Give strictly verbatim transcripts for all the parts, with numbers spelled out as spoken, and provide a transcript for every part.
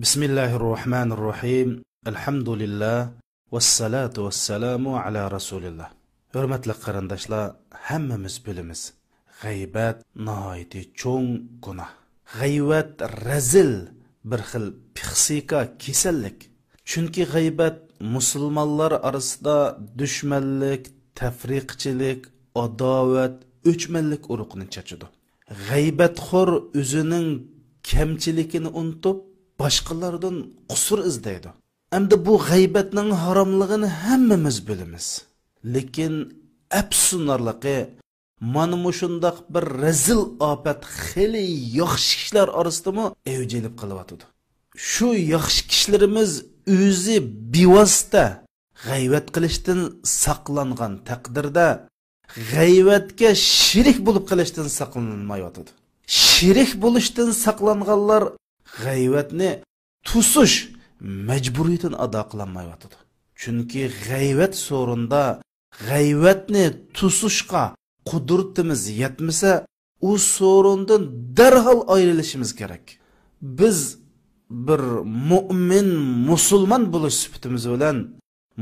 بسم الله الرحمن الرحيم. الحمد لله. والصلاة والسلام على رسول الله. ھۆرمەتلىك قېرىنداشلار، ھەممىمىز بىلىمىز، غەيۋەت ناھايىتى چوڭ گۇناھ. غەيۋەت رەزىل بىر خىل پىسخىكا كېسەللىك. چۈنكى غەيۋەت مۇسۇلمانلار ئارىسىدا دۈشمەنلىك، تەپرىقىچىلىك، ئاداۋەت، ئۆچمەنلىك ئۇرۇقىنى چاچىدۇ. غەيۋەتخور ئۆزىنىڭ كەمچىلىكىنى ئۇنتۇپ، باشقىلاردىن قۇسۇر ئىزدەيدۇ. ئەمدى بۇ غەيۋەتنىڭ ھاراملىقىنى ھەممىمىز بىلىمىز. لېكىن ئەپسۇسلىنارلىقى، مانا مۇشۇنداق بىر رەزىل ئاپەت خېلى ياخشى كىشىلەر ئارىسىدىمۇ ئەۋج ئېلىپ قېلىۋاتىدۇ. شۇ ياخشى كىشىلىرىمىز ئۆزى بىۋاسىتە غەيۋەت قىلىشتىن ساقلانغان تەقدىردە، غەيۋەتكە شېرىك بولۇپ قېلىشتىن ساقلىنالمايۋاتىدۇ. شېرىك بولۇشتىن ساقلانغانلار غەيۋەتنى توسۇش مەجبۇرىيىتىنى ئادا قىلالمايۋاتىدۇ. چۈنكى غەيۋەت سورۇندا غەيۋەتنى توسۇشقا قۇدرىتىمىز يەتمىسە، ئۇ سورۇندىن دەرھال ئايرىلىشىمىز كېرەك. بىز بىر مۇئمىن، مۇسۇلمان بولۇش سۈپىتىمىز بىلەن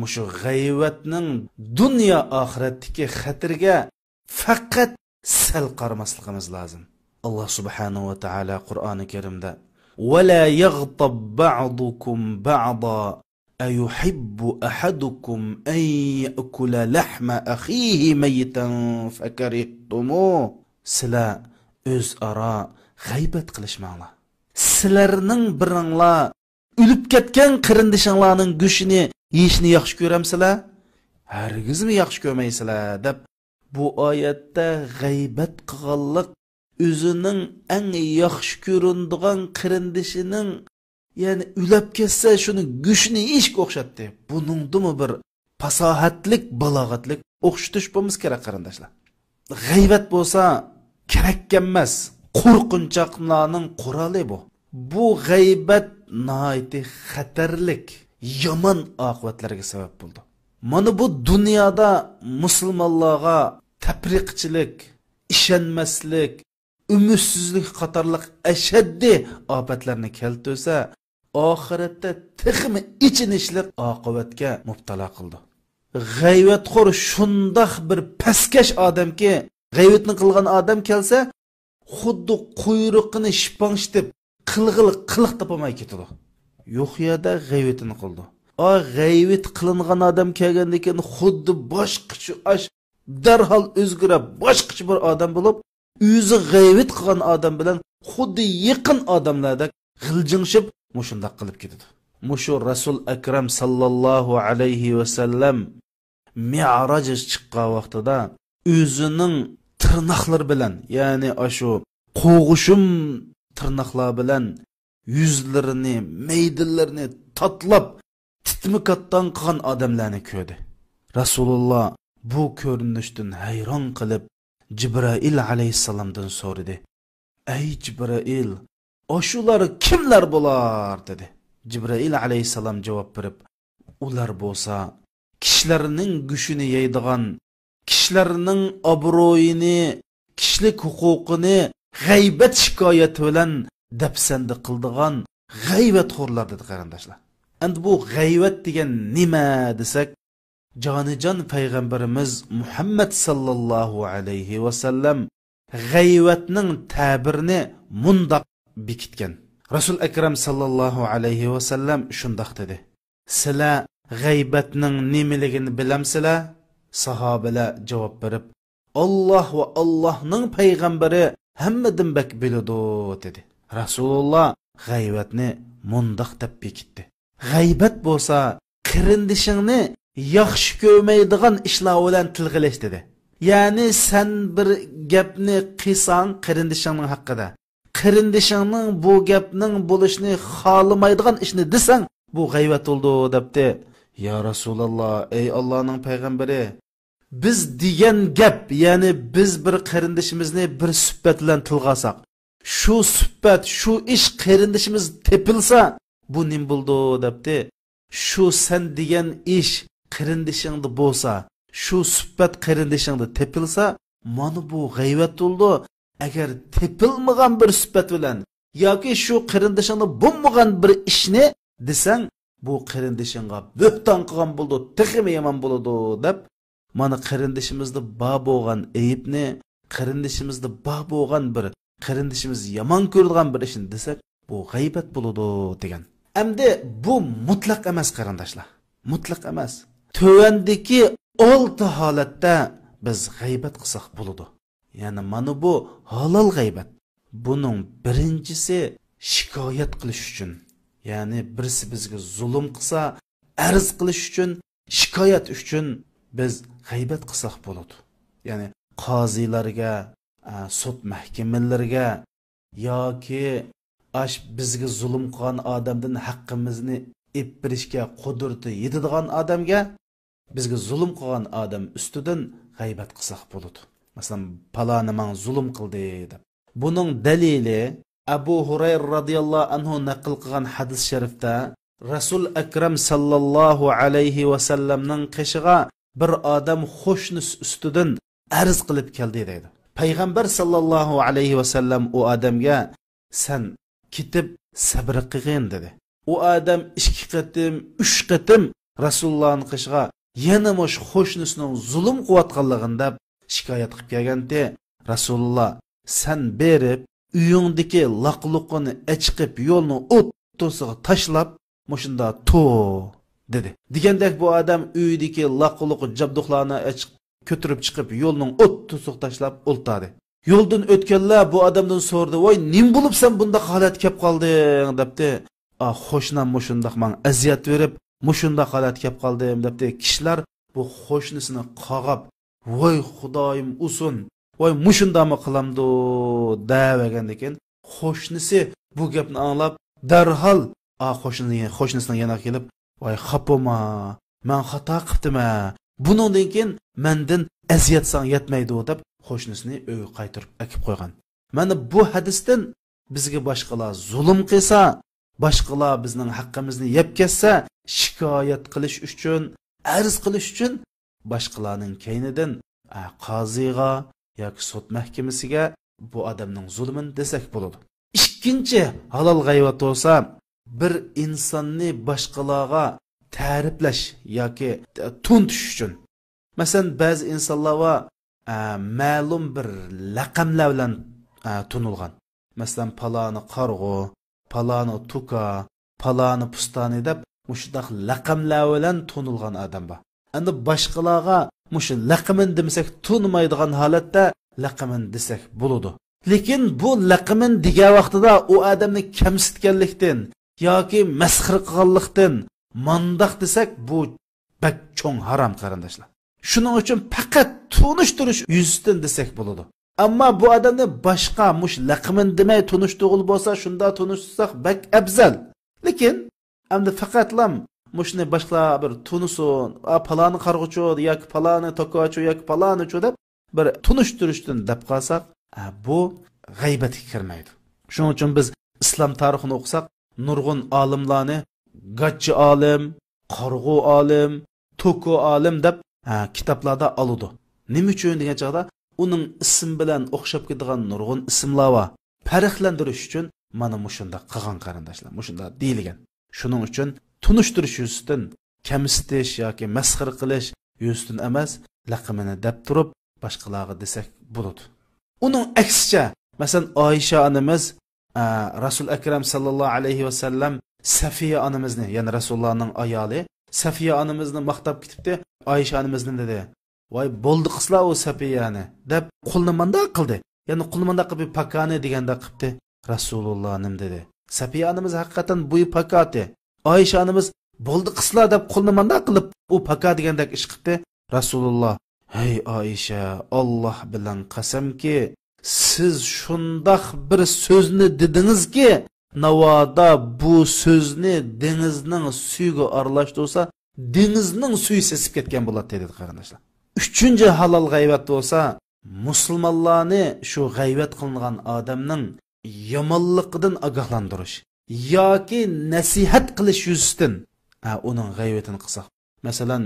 مۇشۇ غەيۋەتنىڭ دۇنيا ئاخىرەتتىكى خەتىرىگە پەقەت سەل قارىماسلىقىمىز لازىم. ئاللا سۇبھانەھۇ ۋە تائالا قۇرئانى كەرىمدە، «ولا يغتب بعضكم بعضا أيحب أحدكم أن يأكل لحم أخيه ميتا فكرهتموه.» سىلەر ئۆزئارا غەيۋەت قىلىشماڭلار. سىلەرنىڭ بىرىڭلار ئۆلۈپ كەتكەن قېرىندىشىڭلارنىڭ گۆشىنى يېيىشنى ياخشى كۆرەمسىلەر؟ ھەرگىزمۇ ياخشى كۆرمەيسىلەر، دەپ، بۇ ئايەتتە غەيۋەت قىلغانلىق ئۆزىنىڭ ئەڭ ياخشى كۆرۈنىدىغان قېرىندىشىنىڭ، يەنى ئۆلۈپ كەتسە، شۇنىڭ گۆشىنى يېيىشكە ئوخشاتتى. بۇنىڭدىمۇ بىر پاساھەتلىك، بالاغەتلىك ئوخشىتىش بولمىسا كېرەك، قېرىنداشلار. غەيۋەت بولسا كېرەككەنمەس، قورقۇنچاقلارنىڭ قورالى بۇ. بۇ غەيۋەت ناھايىتى خەتەرلىك، يامان ئاقىۋەتلەرگە سەۋەب بولىدۇ. مانا بۇ دۇنيادا مۇسۇلمانلارغا تەپرىقىچىلىك، ئىشەنمەسلىك، ئۈمىدسىزلىك قاتارلىق ئەشەددىي ئاپەتلەرنى كەلتۈرسە، ئاخىرەتتە تېخىمۇ ئېچىنىشلىق ئاقىۋەتكە مۇپتىلا قىلىدۇ. غەيۋەتخور شۇنداق بىر پەسكەش ئادەمكى، غەيۋىتىنى قىلغان ئادەم كەلسە، خۇددى قۇيرۇقىنى شىپاڭشىتىپ، قىلغىلى قىلىق تاپالماي كېتىدۇ. يوق يەردە غەيۋىتىنى قىلىدۇ. ئا، غەيۋىتى قىلىنغان ئادەم كەلگەندىن كېيىن خۇددى باشقىچە ئاش، دەرھال ئۆزگىرىپ، باشقىچە بىر ئادەم بولۇپ، ئۆزى غەيۋىتى قىلغان ئادەم بىلەن خۇددى يېقىن ئادەملەردەك غىلجىڭشىپ، مۇشۇنداق قىلىپ كېتىدۇ. مۇشۇ رەسۇل ئەكرەم ساللاللاھۇ ئەلەيھى ۋەسەللەم مىئراجغا چىققان ۋاقتىدا ئۆزىنىڭ تىرناقلىرى بىلەن، يەنى ئاشۇ قوغۇشۇم تىرناقلار بىلەن يۈزلىرىنى، مەيدىلىرىنى تاتىلاپ، تىتمە-كاتتان قىلغان ئادەملەرنى كۆردى. رەسۇلۇللا بۇ كۆرۈنۈشتىن ھەيران قېلىپ، جىبرائىل ئەلەيھىسسالامدىن سورىدى، «ئەي جىبرائىل، ئاشۇلار كىملەر بۇلار؟» دېدى. جىبرائىل ئەلەيھىسسالام جاۋاب بېرىپ، «ئۇلار بولسا كىشىلەرنىڭ گۆشىنى يەيدىغان، كىشىلەرنىڭ ئابرۇيىنى، كىشىلىك ھوقۇقىنى غەيۋەت شىكايەت بىلەن دەپسەندە قىلىدىغان غەيۋەتخورلار» دېدى، قېرىنداشلار. ئەمدى بۇ غەيۋەت دېگەن نېمە دېسەك، جانىجان پەيغەمبىرىمىز مۇھەممەد ساللاللاھۇ ئەلەيھى ۋەسەللەم غەيۋەتنىڭ تەبىرىنى مۇنداق بېكىتكەن. رەسۇل ئەكرەم ساللاللاھۇ ئەلەيھى ۋەسەللەم شۇنداق دېدى، «سىلەر غەيۋەتنىڭ نېمىلىكىنى بىلەمسىلەر؟» ساھابىلەر جاۋاب بېرىپ، «ئاللا ۋە ئاللانىڭ پەيغەمبىرى ھەممىدىن بەك بىلىدۇ» دېدى. رەسۇلۇللا غەيۋەتنى مۇنداق دەپ بېكىتتى، «غەيۋەت بولسا قېرىندىشىڭنى ياخشى كۆرمەيدىغان ئىشلار بىلەن تىلغا ئېلىش» دېدى. يەنى سەن بىر گەپنى قىلساڭ قېرىندىشىڭنىڭ ھەققىدە، قېرىندىشىڭنىڭ بۇ گەپنىڭ بولۇشىنى خالىمايدىغان ئىشنى دېسەڭ، بۇ غەيۋەت بولىدۇ دەپتۇ. يا رەسۇلاللا، ئەي ئاللانىڭ پەيغەمبىرى، بىز دېگەن گەپ، يەنى بىز بىر قېرىندىشىمىزنى بىر سۈپەت بىلەن تىلغا ئالساق، شۇ سۈپەت، شۇ ئىش قېرىندىشىمىز تېپىلسا، بۇ نېمە بولىدۇ دەپتۇ. شۇ سەن دېگەن ئىش قېرىندىشىڭدا بولسا، شۇ سۈپەت قېرىندىشىڭدا تېپىلسا، مانا بۇ غەيۋەت بولىدۇ. ئەگەر تېپىلمىغان بىر سۈپەت بىلەن، ياكى شۇ قېرىندىشىڭدا بولمىغان بىر ئىشنى دېسەڭ، بۇ قېرىندىشىڭغا بۆھتان قىلغان بولىدۇ، تېخىمۇ يامان بولىدۇ، دەپ، مانا، قېرىندىشىمىزدا بار بولغان ئەيىبنى، قېرىندىشىمىزدا بار بولغان بىر، قېرىندىشىمىز يامان كۆرىدىغان بىر ئىشنى دېسەك، بۇ غەيۋەت بولىدۇ، دېگەن. ئەمدى بۇ مۇتلەق ئەمەس، قېرىنداشلار. مۇتلەق ئەمەس. تۆۋەندىكى ئالتە ھالەتتە بىز غەيۋەت قىلساق بولىدۇ. يەنى مانا بۇ ھالال غەيۋەت. بۇنىڭ بىرىنچىسى شىكايەت قىلىش ئۈچۈن. يەنى بىرسى بىزگە زۇلۇم قىلسا، ئەرز قىلىش ئۈچۈن، شىكايەت ئۈچۈن بىز غەيۋەت قىلساق بولىدۇ. يەنى قازىلارگە، ئە، سوت مەھكىمىلىرىگە ياكى ئاش بىزگە زۇلۇم قىلغان ئادەمدىن ھەققىمىزنى ئېلىپ بېرىشكە قۇدرىتى يېتىدىغان ئادەمگە، بىزگە زۇلۇم قىلغان ئادەم ئۈستىدىن غەيۋەت قىلساق بولىدۇ. مەسىلەن، پالانى ماڭا زۇلۇم قىلدى دەپ. بۇنىڭ دەلىلى ئەبۇ ھۇرەيرە رازىياللاھۇ ئەنھۇ نەقىل قىلغان ھەدىس شەرىفتە، رەسۇل ئەكرەم ساللاللاھۇ ئەلەيھى ۋەسەللەمنىڭ قېشىغا بىر ئادەم قوشنىسى ئۈستىدىن ئەرز قىلىپ كەلدى دەيدۇ. پەيغەمبەر ساللاللاھۇ ئەلەيھى ۋەسەللەم ئۇ ئادەمگە، سەن كېتىپ سەبرى قىلغىن، دېدى. ئۇ ئادەم ئىككى قېتىم، ئۈچ قېتىم رەسۇلۇللانىڭ قېشىغا يەنە مۇشۇ قوشنىسىنىڭ زۇلۇم قىلىۋاتقانلىقىنى دەپ شىكايەت قىلىپ كەلگەنتى. رەسۇلۇللا، سەن بېرىپ ئۆيۈڭدىكى لاقلۇقىنى ئەچىقىپ يولنىڭ ئوتتۇرىسىغا تاشلاپ، مۇشۇنداق تۇر، دېدى. دېگەندەك بۇ ئادەم ئۆيىدىكى لاقلۇق جابدۇقلارنى ئەچىق-، كۆتۈرۈپ چىقىپ يولنىڭ ئوتتۇرىسىغا تاشلاپ ئولتۇردى. يولدىن ئۆتكەنلەر بۇ ئادەمدىن سورىدى، ۋاي، نېمە بولۇپ سەن بۇنداق ھالەتكە كەپ قالدىڭ؟ دەپتى. ئا، قوشنام مۇشۇنداق ماڭا ئەزىيەت بېرىپ، مۇشۇنداق ھالەتكە كەپ قالدىم، دەپتى. كىشىلەر بۇ قوشنىسىنى قاغاپ، ۋاي خۇدايىم ئۇسۇن، ۋاي مۇشۇنداقمۇ قىلامدۇ، دەۋەرگەندىن كېيىن، قوشنىسى بۇ گەپنى ئاڭلاپ، دەرھال، ئا، قوشنىسى، قوشنىسىنىڭ يېنىغا كېلىپ، ۋاي خاپا بولما، مەن خاتا قىپتىمەن، بۇنىڭدىن كېيىن مەندىن ئەزىيەت ساڭا يەتمەيدۇ، دەپ قوشنىسىنى ئۆيگە قايتۇرۇپ ئەكىپ قويغان. مانا بۇ ھەدىستىن بىزگە باشقىلار زۇلۇم قىلسا، باشقىلار بىزنىڭ ھەققىمىزنى يەپ كەتسە، شىكايەت قىلىش ئۈچۈن، ئەرز قىلىش ئۈچۈن باشقىلارنىڭ كەينىدىن، ئە، قازىغا ياكى سوت مەھكىمىسىگە بۇ ئادەمنىڭ زۇلۇمىنى دېسەك بولىدۇ. ئىككىنچى ھالال غەيۋەت بولسا، بىر ئىنساننى باشقىلارغا تەرىپلەش ياكى تونۇتۇش ئۈچۈن. مەسىلەن، بەزى ئىنسانلار بار، ئە، مەلۇم بىر لەقەملەر بىلەن، ئە، تونۇلغان. مەسىلەن، پالانى قارىغۇ، پالانى توكا، پالانى پۇستانى دەپ مۇشۇنداق لەقەملەر بىلەن تونۇلغان ئادەم بار. ئەمدى باشقىلارغا مۇشۇ لەقىمىنى دېمىسەك، تونۇمايدىغان ھالەتتە لەقىمىنى دېسەك بولىدۇ. لېكىن بۇ لەقىمىنى دېگەن ۋاقتىدا ئۇ ئادەمنى كەمسىتكەنلىكتىن ياكى مەسخىرە قىلغانلىقتىن مانداق دېسەك، بۇ بەك چوڭ ھارام، قېرىنداشلار. شۇنىڭ ئۈچۈن پەقەت تونۇشتۇرۇش يۈزىسىدىن دېسەك بولىدۇ. ئەمما بۇ ئادەمنى باشقا مۇشۇ لەقىمىنى دېمەي تونۇشتۇرغىلى بولسا، شۇنداق تونۇشتۇرساق بەك ئەۋزەل. لېكىن ئەمدى پەقەتلام مۇشۇنى باشقىلار بىر تونۇسۇن، ئا، پالانى قارىغۇچۇ ياكى پالانى توكاچۇ ياكى پالانىچۇ دەپ بىر تونۇشتۇرۇشتىن دەپ قالساق، ئا، بۇ غەيۋەتكە كىرمەيدۇ. شۇنىڭ ئۈچۈن بىز ئىسلام تارىخىنى ئوقۇساق، نۇرغۇن ئالىملارنى گاچچى ئالىم، قارىغۇ ئالىم، توكو ئالىم دەپ، ھە، كىتابلاردا ئالىدۇ. نېمە ئۈچۈن دېگەن چاغدا، ئۇنىڭ ئىسمى بىلەن ئوخشاپ كېتىدىغان نۇرغۇن ئىسىملار بار. پەرقلەندۈرۈش ئۈچۈن مانا مۇشۇنداق قىلغان، قېرىنداشلار، مۇشۇنداق دېيىلگەن. شۇنىڭ ئۈچۈن تونۇشتۇرۇش يۈزىسىدىن، كەمسىتىش ياكى مەسخىرە قىلىش يۈزىسىدىن ئەمەس، لەقىمىنى دەپ تۇرۇپ باشقىلارغا دېسەك بولىدۇ. ئۇنىڭ ئەكسىچە، مەسىلەن، ئائىشە ئانىمىز، ئە، رەسۇل ئەكرەم ساللاللاھۇ ئەلەيھى ۋەسەللەم سەفىيە ئانىمىزنى، يەنى رەسۇلۇللانىڭ ئايالى سەفىيە ئانىمىزنى ماختاپ كېتىپتۇ. ئائىشە ئانىمىز نېمە دېدى؟ ۋاي، بولدى قىسلا ئۇ سەپىيەنى، دەپ قولىنى مانداق قىلدى. يەنى قولىنى مانداق قىلىپ، پاكانى دېگەندەك قىپتى. رەسۇلۇللا نېمە دېدى؟ سەپىيە ئانىمىز ھەقىقەتەن بويى پاكاتى. ئائىشە ئانىمىز بولدى قىسلا دەپ قولىنى مانداق قىلىپ، ئۇ پاكا دېگەندەك ئىش قىپتى. رەسۇلۇللا، ھەي ئائىشە، ئاللا بىلەن قەسەمكى، سىز شۇنداق بىر سۆزنى دېدىڭىزكى، ناۋادا بۇ سۆزنى دېڭىزنىڭ سۈيىگە ئارىلاشتۇرسا، دېڭىزنىڭ سۈيى سېسىپ كەتكەن بولاتتى، دېدى، قېرىنداشلار. ئۈچىنچى ھالال غەيۋەت بولسا، مۇسۇلمانلارنى شۇ غەيۋەت قىلىنغان ئادەمنىڭ يامانلىقىدىن ئاگاھلاندۇرۇش ياكى نەسىھەت قىلىش يۈزىسىدىن، ھە، ئۇنىڭ غەيۋىتىنى قىلساق. مەسىلەن،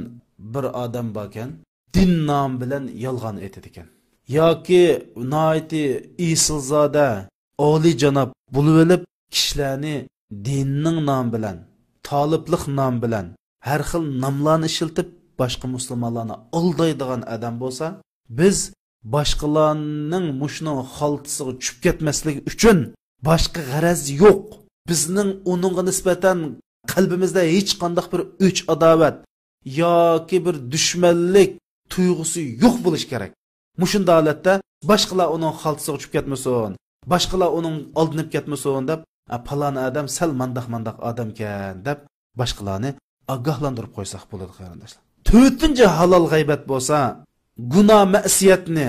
بىر ئادەم باركەن، دىن نامى بىلەن يالغان ئېيتىدىكەن. ياكى ناھايىتى ئېسىلزادە، ئالىيجاناب بولۇۋېلىپ، كىشىلەرنى دىننىڭ نامى بىلەن، تالىپلىق نامى بىلەن، ھەر خىل ناملارنى ئىشلىتىپ، باشقا مۇسۇلمانلارنى ئالدايدىغان ئادەم بولسا، بىز باشقىلارنىڭ مۇشۇنىڭ خالتىسىغا چۈشۈپ كەتمەسلىكى ئۈچۈن باشقا غەرەز يوق. بىزنىڭ ئۇنىڭغا نىسبەتەن قەلبىمىزدە ھېچقانداق بىر ئۆچ-ئاداۋەت ياكى بىر دۈشمەنلىك تۇيغۇسى يوق بولۇشى كېرەك. مۇشۇنداق ھالەتتە باشقىلار ئۇنىڭ خالتىسىغا چۈشۈپ كەتمىسۇن، باشقىلار ئۇنىڭ ئالدىنىپ كەتمىسۇن دەپ، «ئە، پالان ئادەم سەل مانداق-مانداق ئادەمكەن» دەپ باشقىلارنى ئاگاھلاندۇرۇپ قويساق بولىدۇ، قېرىنداشلار. تۆتىنچى ھالال غەيۋەت بولسا، گۇناھ مەسىيەتنى،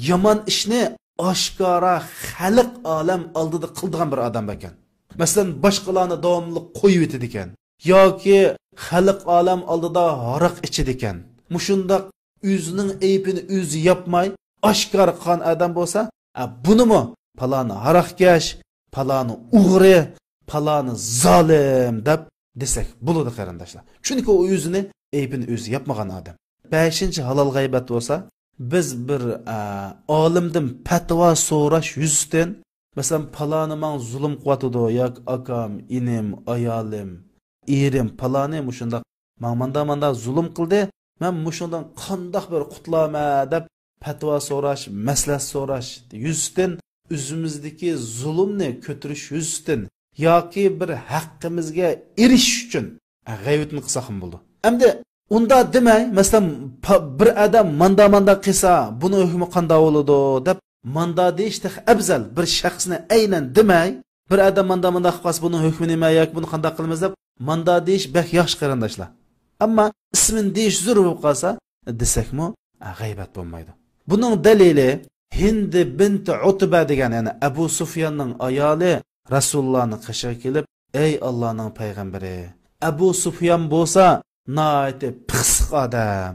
يامان ئىشنى ئاشكارا خەلق ئالەم ئالدىدا قىلىدىغان بىر ئادەم ئىكەن. مەسىلەن، باشقىلارنى داۋاملىق قويۇۋېتىدىكەن ياكى خەلق ئالەم ئالدىدا ھاراق ئىچىدىكەن. مۇشۇنداق ئۆزىنىڭ ئەيىبىنى ئۆزى ياپماي، ئاشكارا قىلغان ئادەم بولسا، «ئە، بۇنىمۇ پالانى ھاراقكەش، پالانى ئوغرى، پالانى زالىم» دەپ دېسەك بولىدۇ، قېرىنداشلار. چۈنكى ئۇ ئۆزىنى، ئەيىبىنى ئۆزى ياپمىغان ئادەم. بەشىنچى ھالال غەيۋەت بولسا، بىز بىر، ئە، ئالىمدىن پەتىۋا سوراش يۈزىسىدىن، مەسىلەن، پالانى ماڭا زۇلۇم قىلىۋاتىدۇ، ياكى ئاكام، ئىنىم، ئايالىم، ئېرىم، پالانى مۇشۇنداق ماڭا ماندا-ماندا زۇلۇم قىلدى، مەن مۇشۇنىڭدىن قانداق بىر قۇتۇلامەن دەپ پەتىۋا سوراش، مەسلىھەت سوراش يۈزىسىدىن ئۆزىمىزدىكى زۇلۇمنى كۆتۈرۈش يۈزىسىدىن ياكى بىر ھەققىمىزگە ئېرىشىش ئۈچۈن غەيۋىتىنى قىلساقمۇ بولىدۇ. ئەمدى ئۇنداق دېمەي، مەسىلەن، پا-، بىر ئادەم ماندا-ماندا قىلسا، بۇنىڭ ھۆكمى قانداق بولىدۇ دەپ ماندا دېيىش تېخى ئەۋزەل. بىر شەخسنى ئەينەن دېمەي، بىر ئادەم ماندا-ماندا قىلىپ قالسا، بۇنىڭ ھۆكمى نېمە ياكى بۇنى قانداق قىلىمىز دەپ ماندا دېيىش بەك ياخشى، قېرىنداشلار. ئەمما ئىسمىنى دېيىش زۆرۈر بولۇپ قالسا، دېسەكمۇ، غەيۋەت بولمايدۇ. بۇنىڭ دەلىلى ھىندى بىنت ئۇتبە دېگەن، يەنى ئەبۇ سۇفياننىڭ ئايالى رەسۇلۇللانىڭ قېشىغا كېلىپ، «ئەي ئاللانىڭ پەيغەمبىرى، ئەبۇ سۇفيان بولسا ناھايىتى پىخسىق ئادەم.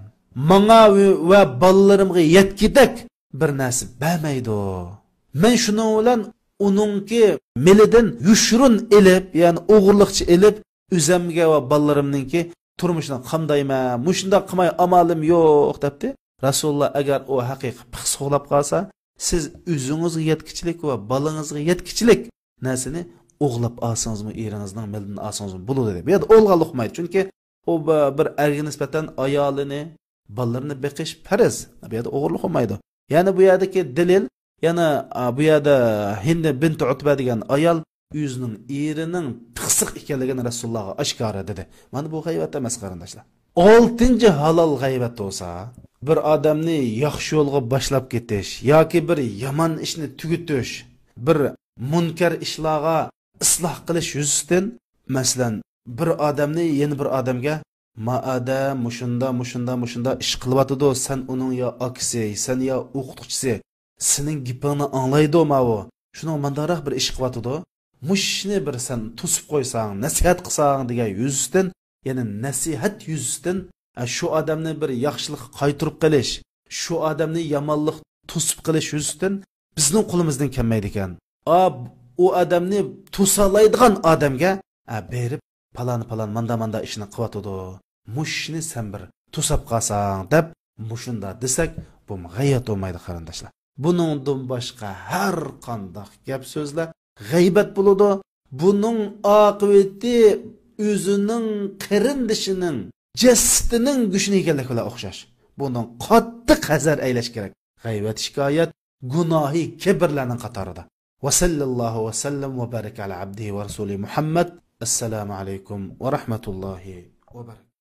ماڭا ۋە بالىلىرىمغا يەتكۈدەك بىر نەرسە بەرمەيدۇ. مەن شۇنىڭ بىلەن ئۇنىڭكى مېلىدىن يوشۇرۇن ئېلىپ، يەنى ئوغرىلىقچە ئېلىپ، ئۆزەمگە ۋە بالىلىرىمنىڭكى تۇرمۇشىنى قامدايمەن. مۇشۇنداق قىلماي ئامالىم يوق» دەپتۇ. رەسۇلۇللا، «ئەگەر ئۇ ھەقىقىي پىخسىق ئۇخلاپ قالسا، سىز ئۆزىڭىزگە يەتكۈچىلىك ۋە بالىڭىزغا يەتكۈچىلىك نەرسىنى ئوغرىلاپ ئالسىڭىزمۇ، ئېرىڭىزنىڭ مېلىدىن ئالسىڭىزمۇ بولىدۇ» دېدى. بۇ يەردە ئوغرىغانلىق ئۇقمايدۇ. چۈنكى ئۇ بىر، بىر ئەرگە نىسبەتەن ئايالىنى، بالىلىرىنى بېقىش پەرز. بۇ يەردە ئوغرىلىق بولمايدۇ. يەنى بۇ يەردىكى دەلىل، يەنى، ئا، بۇ يەردە ھىندى بىنت ئۇتبە دېگەن ئايال ئۆزىنىڭ ئېرىنىڭ پىخسىق ئىكەنلىكىنى رەسۇلۇللاغا ئاشكارا دېدى. مانا بۇ غەيۋەت ئەمەس، قېرىنداشلار. ئالتىنچى ھالال غەيۋەت بولسا، بىر ئادەمنى ياخشى يولغا باشلاپ كېتىش ياكى بىر يامان ئىشنى تۈگىتىش، بىر مۇنكەر ئىشلارغا ئىسلاھ قىلىش يۈزىسىدىن، مەسىلەن، بىر ئادەمنى يەنە بىر ئادەمگە، «ما ئادەم مۇشۇندا، مۇشۇندا، مۇشۇندا ئىش قىلىۋاتىدۇ، سەن ئۇنىڭ يا ئاكىسى، سەن يا ئوقۇتقۇچىسى، سېنىڭ گېپىڭنى ئاڭلايدۇ ماۋۇ، شۇنىڭ مانداقراق بىر ئىش قىلىۋاتىدۇ، مۇشۇ ئىشنى بىر سەن توسۇپ قويساڭ، نەسىھەت قىلساڭ» دېگەن يۈزىسىدىن، يەنى نەسىھەت يۈزىسىدىن، ئە، شۇ ئادەمنى بىر ياخشىلىققا قايتۇرۇپ قېلىش، شۇ ئادەمنى يامانلىق توسۇپ قېلىش يۈزىسىدىن بىزنىڭ قولىمىزدىن كەلمەيدىكەن. ئا، ئۇ ئادەمنى توسالايدىغان ئادەمگە، ئە، بېرىپ، «پالان، پالان، ماندا، ماندا ئىشنى قىلىۋاتىدۇ. مۇشۇ ئىشنى سەن بىر توساپ قالساڭ» دەپ، مۇشۇنداق دېسەك، بۇمۇ غەيۋەت بولمايدۇ، قېرىنداشلار. بۇنىڭدىن باشقا ھەر قانداق گەپ سۆزلەر غەيۋەت بولىدۇ. بۇنىڭ ئاقىۋىتى ئۆزىنىڭ قېرىندىشىنىڭ جەسىتىنىڭ گۆشىنى يېگەنلىك بىلەن ئوخشاش. بۇنىڭ قاتتىق ھەزەر ئەيلەش كېرەك. غەيۋەت شىكايەت گۇناھى كەبىرلەرنىڭ قاتارىدا. ۋەسەللەللاھۇ ۋەسەللەم ۋە بارەك ئەلا ئابدىھى ۋە رەسۇلى مۇھەممەد. ئەسسالامۇ ئەلەيكۇم ۋە رەھمەتۇللاھى ۋە بەرەكاتۇھ.